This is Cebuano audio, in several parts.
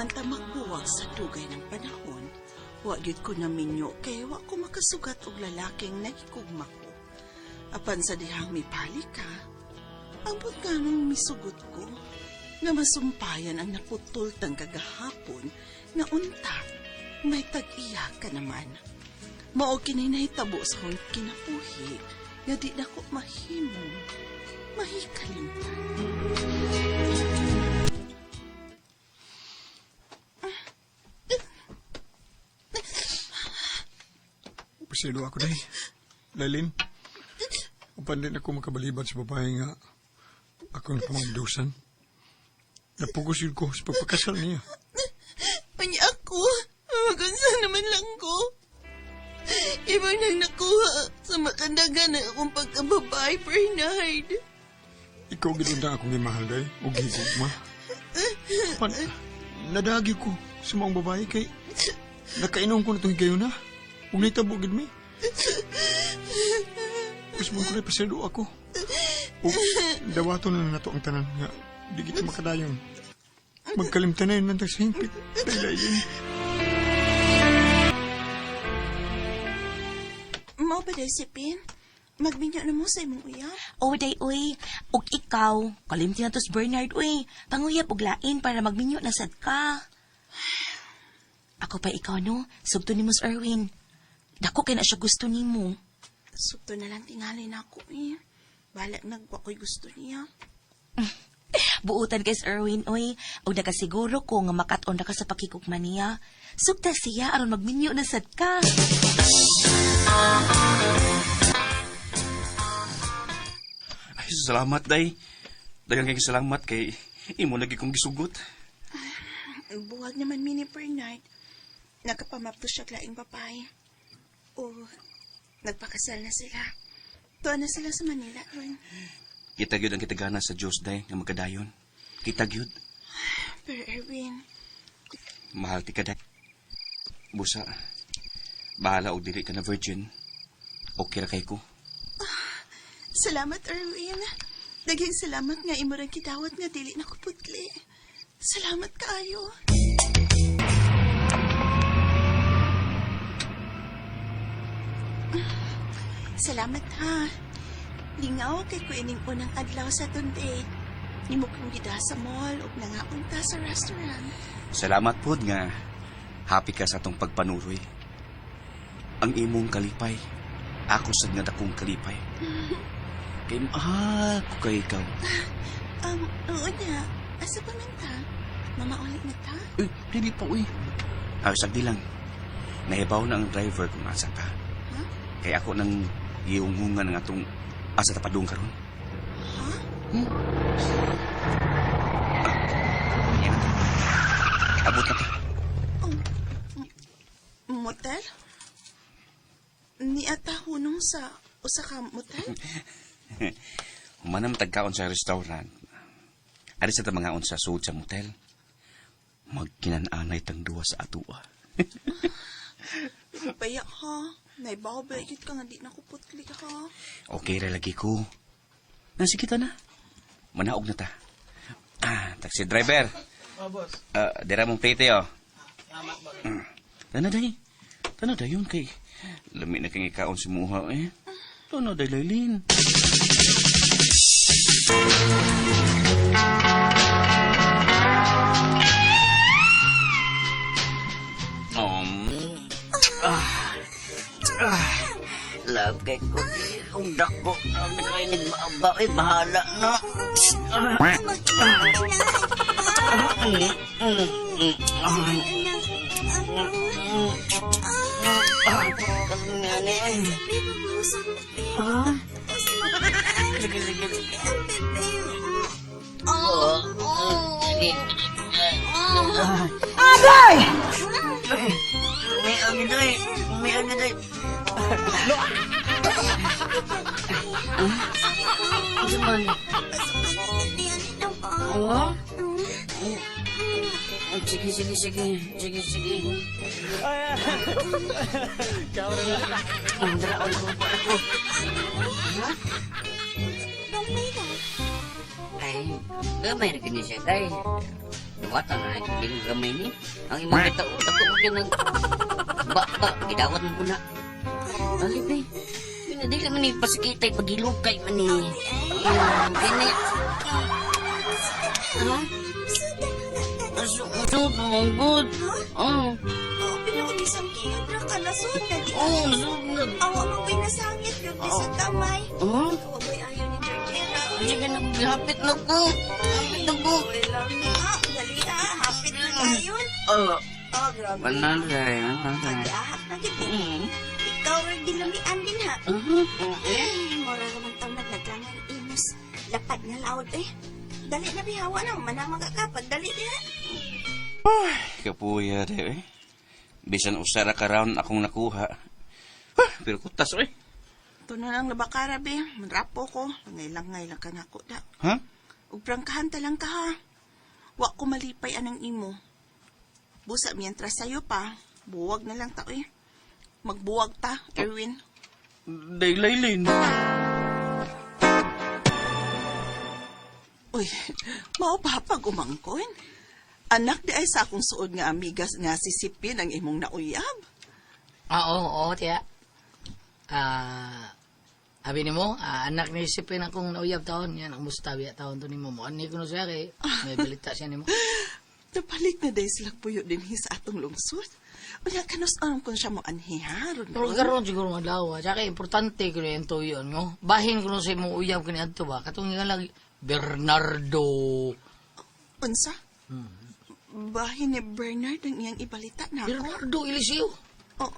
Human ta magbuwag sa dugay ng panahon, wa gyud ko naminyo kay wa ko makasugat og lalaking nahikugma ko. Apan sa dihang mipali ka, ambot nga nung misugot ko, nga masumpayan ang naputol tang kagahapon nga unta may tag-iya ka naman. Mao kini nahitabo sa akong kinabuhi nga di na ko mahimong mahikalimtan. Pasilo ako day. Lailin. Upan din ako makabalibad sa babae nga ako napamagdusan. Napugos yun ko sa pagpakasal niya. Unya ako, magunsa naman lang ko. Iba nang nakuha sa makandagan ng akong pagkababae, Bernard. Ikaw gid unta akong gimahal day, ug higugma. Pan, nadagi ko sa maong babae kay nakainom ko na itong higayon na. Ug nahitabo gid mi. Gusto mo ko na paselo ako. Ug dawaton na nato ang tanan nga di kita makadayon. Magkalimtan na yun nantang sa hingpit. Daylayin. Mao ba day si Pin? Magminyo na mo sa imong uyab. O day uy, ug ikaw, kalimti na to si Bernard uy. Panguyab og lain para magminyo na sad ka. Ako pa ikaw no, sugto nimo si Erwin. Dako kay na siya gusto nimo. Sugto na lang tingali na ako eh. Balag nagwa ko'y gusto niya. Buutan kay si Erwin uy, ug nakasiguro ko nga makat-on ra ka sa pakigugma niya. Sugta siya aron magminyo na sad ka. Ay, salamat, day. Daghang kay salamat kay imo lagi kong gisugot. Buwag naman mi ni Bernard. Nakapamapto siya laing babae. O, nagpakasal na sila. Tuwa na sila sa Manila ron. Kita gyud ang kitagana sa Dios, day, nga magkadayon. Kita gyud. Pero Erwin, Mahal ti ka, day. Busa, bahala og dili ka na virgin. Okay ra kay ko. Salamat Erwin. Daghang salamat nga imo rang kidawat nga dili na ko putli. Salamat kaayo. Salamat ha. Lingaw kay ko ining unang adlaw sa atong date. Nimo kong gida sa mall ug nangaon ta sa restaurant. Salamat pod nga happy ka sa atong pagpanuroy. Ang imong kalipay, ako sad nga dakong kalipay. Kay mahal ko kay ikaw. Oo na. Asa pa man ta? Mamauli na ta? Uy, dili pa uy. Ay, sagdi lang. Nahibaw na ang driver kung asa ta. Ha? Kay ako nang giungungan ng atong asa ta padung karon. Ha? Yan na ta. Abot na ta. Oh, motel? Ni ata hunong sa usa ka motel? Human tagkaon sa restaurant. Ari sa ta mangaon sa sud sa motel. Magkinan-anay tang duwa sa atua. Baya ha. Naibaw ba yun ka nga di na ko putli ha? Okay ra lagi ko. Nasi kita na. Manaog na ta. Ah, taxi driver. Oh, boss. Dira mong plate oh. Salamat, boss. Tana day. Tana day yun kay. Lami na kang ikaon si Muha eh. Tana day Lailin. Love kay ko. Ang dako. Ang nakainig maaba. Ay, bahala na. Kasi nga ni. Sige, sige. Sige. Agay! May agiday. May agiday. Ano man? Oo? Sige, sige, sige. Sige, sige. Ang dara, ako pa ako. Ha? Ay, gamay na kini siya, day. Duwata na rin. Hindi ko gamay ni. Ang imong kita, oh, dako mo yun nag... Ba, ba, gidawat mo po na. Ali, be. Dili man ni pasikitay, pagilukay man ni. Kini. Ha? Asod, manggod. Oh, Oo, pero kung isang kiyod ra ka nasod na di. oh, nasod na. Awa mo ko'y nasangit, grabe sa kamay. Oh, Awa mo'y ayaw ni Georgina. sige na, hapit na ko. Hapit na ko. Uy lang ha, dali ha, hapit na kayon. Oh, Oh, grabe. manalay, manalay. Pag-ahak na gid eh. Ikaw rin dinamian din ha. Ay, mura naman tang naglaglangan imus. Lapad nga laod eh. Dali na bihawa na, manamag ka, pagdali diha. Kapuya, de, eh. Bisan usara ka round akong nakuha. Ah, pero kutas, oy. Ito na lang labakara, be. Rapo ko. Langay-langay lang ka nako da. Ha? Ug prangkahan ta lang ka ha. Wa ko malipay anang imo. Busa mientras sayo pa, buwag na lang ta oy. Magbuwag ta, Erwin. Day, Laylin. Uy, mao pa pag umangkon. Anak di ay sa akong suod nga amigas nga sisipin ang imong nauyab. Ah, oo, oo, tiya. Ah, abi nimo, anak ni Sipin akong nauyab taon. Yan, kumusta biya taon to nimo mo. Ani ko no siya kay may balita siya nimo. Napalik na day sila puyo din sa atong lungsod. Unya kanus aron kon siya mo anhi ha ron. Pero karon siguro nga adlaw, ah. Tsaka importante ko yung tuyo no. Bahin ko no sa imong uyab kini adto ba. Katong nga lang Bernardo. Unsa? Bahin ni Bernard ang iyang ibalita na ako. Bernardo Eliseo. Oh,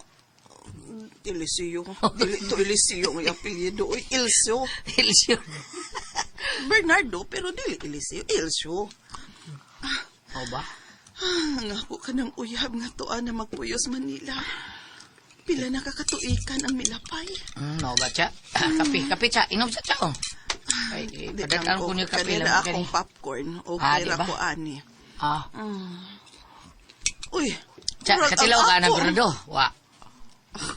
Eliseo. Dili to Eliseo ang apelyido. Uy, Ilseo. Eliseo. Bernardo, pero dili Eliseo. Ilseo. O ba? Ah, ang ako ka ng uyab nga tuan na magpuyos Manila. Pila na kakatuikan ang milapay. No ba cha? Ah, kape, kape cha. Inom sa cha oh. Ay, Di padatan lang ko niyo kape Kanina lang akong kani. popcorn. Okay Ah, di ra ba? ko ani. Ah. Uy, Cha, murag ang katilaw ka na ako. Bernardo. Wa.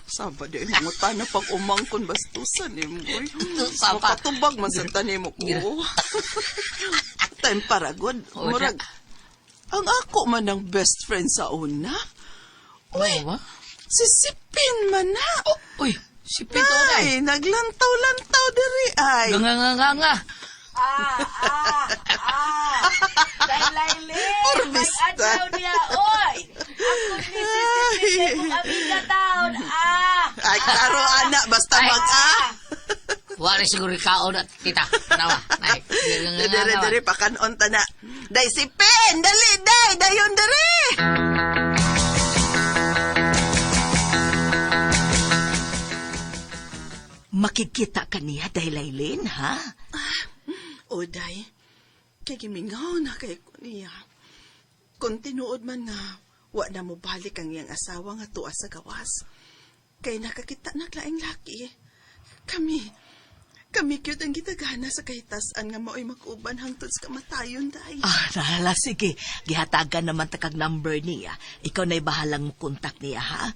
Saba di mangutan na pag umangkon bastusan ni mo. Uy. Saba. Makatubag man sa tanim mo ko. Time paragod. Oo, Murag, ang ako man ang best friend sa una. Uy. Ba? Sisipin man na. Uy, si Pito Ay, day. naglantaw-lantaw diri ay. Nga nga nga nga. Ah, ah, ah. Dahil Orbista. May adlaw niya, oy! Ako ni Sisipin kay kong amiga taon, ah! Ay, klaro ana, basta mag-ah. Wa rin siguro kaon at kita. Tanawa. Ay, nga nga nga Dere, nga. dere, pakanon ta na. Day, sipin! Dali, day! Dayon, dere! Makikita ka niya, Daylaylin, ha? O, day, kay gimingaw na kay ko niya. Kung tinuod man nga, wa na mo balik ang iyang asawa nga tuwa sa gawas. Kay nakakita na klaing laki. Kami, kami cute ang gitagana sa kahitasan nga mao'y mag-uban hangtod sa kamatayon, day. Ah, nala, sige. Gihatagan naman ta kag number niya. Ikaw na'y bahalang mo kontak niya, ha?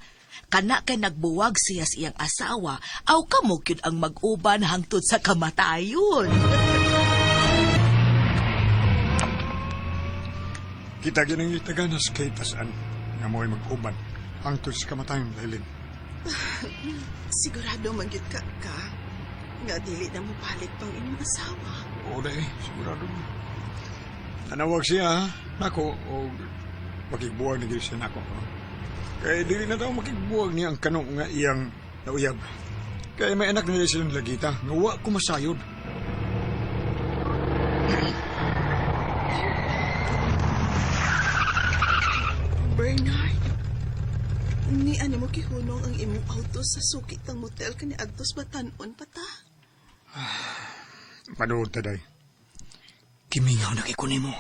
Kana kay nagbuwag siya sa iyang asawa, aw kamo gyud ang mag-uban hangtod sa kamatayon. Kita ginang itaganas kay tasan nga mo'y mag-uban hangtod sa kamatayon, Laylin. Sigurado man gyud ka ka nga dili na mo balik pang inyong asawa. Oo, day. Sigurado. Nanawag siya, ha? Nako, o makigbuwag na gyud siya nako. No? Kaya dili na daw makigbuwag niya ang kanong nga iyang nauyab. Kaya may anak na silang lagita, nga wa ko masayod. Bernard, ni ano mo gihunong ang imong auto sa sukit ng motel kani adtos batanon pa ta. Manuod ta, day. Kimingaw na kay kunin mo.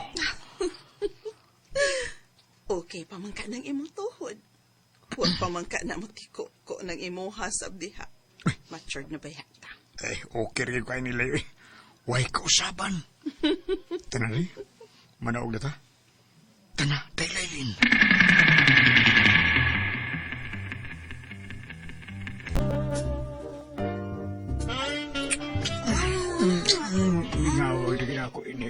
Okay pa man ka ng imong tuhod. Huwag pa man ka na mo tiko ko ng imong hasab diha. Matured na ba yata? Eh, okay rin kayo nila eh. Way kausaban. Tana rin. Manaog na ta. Tana, day Laylin. Mingaw, hindi ako ini.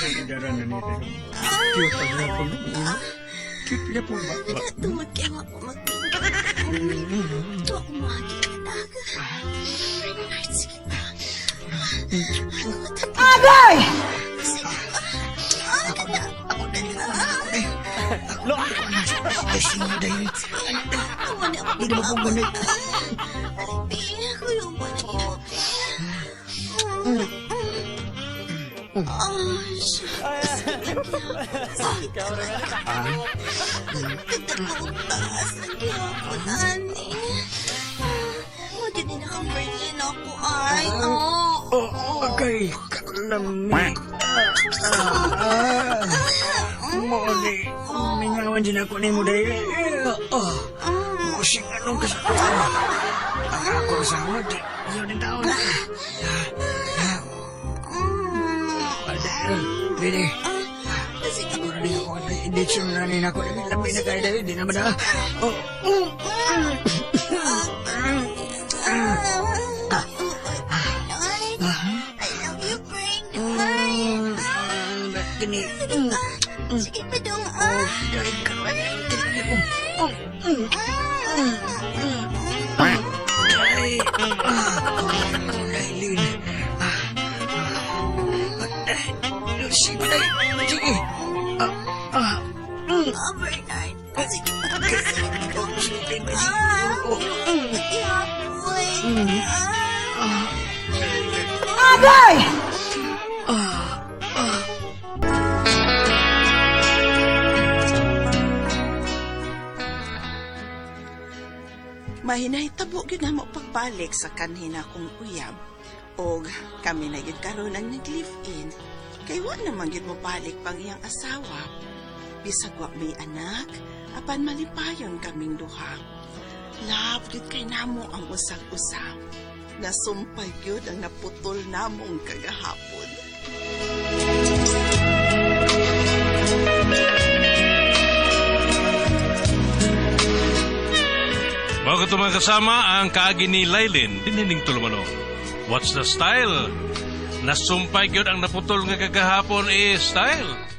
Dara na niya. Cute pa niya po. Cute niya po ba? Tungod kay wa ko magminyo. Ito ako makikita. Bernard, sige pa. Agay! Hindi mo kong gunit. Ako yung manahimok. Oh, shucks. Taas ang gihapon, ani. Mo din na kang virgin ako, ay. Oh. Oh, okay. Kalami. Mo ni mingawan din ako ni mo dahil. Oh, musing anong kasama. Ang ako asawa, di yun ang taon. Dili. Sige, Ako na ako. Hindi siya na rin ako. Labi na kayo dahil. Di naman na. Oh, I love you, Bernard. Kini. Sige pa dong, ah. Dahil ka Ay, Dailin. Sige, dahil. Sige. Ah, Bernard. Sige pa, sige pa dong. Ah, gihapon. Ah. Agay! Mahinahitabo gyud namo pagbalik sa kanhi nakong uyab. Og kami na gyud karon ang nag-live-in. Kay wa naman gyud mobalik pang iyang asawa. Bisag wa may anak, apan malipayon kaming duha. Love gyud kay namo ang usag-usa. Nasumpay gyud ang naputol namong kagahapon. Bago ito mga kasama, ang kaagi ni Lailin, dinining tulumano. What's the style? Nasumpay gyud ang naputol nga kagahapon eh, style.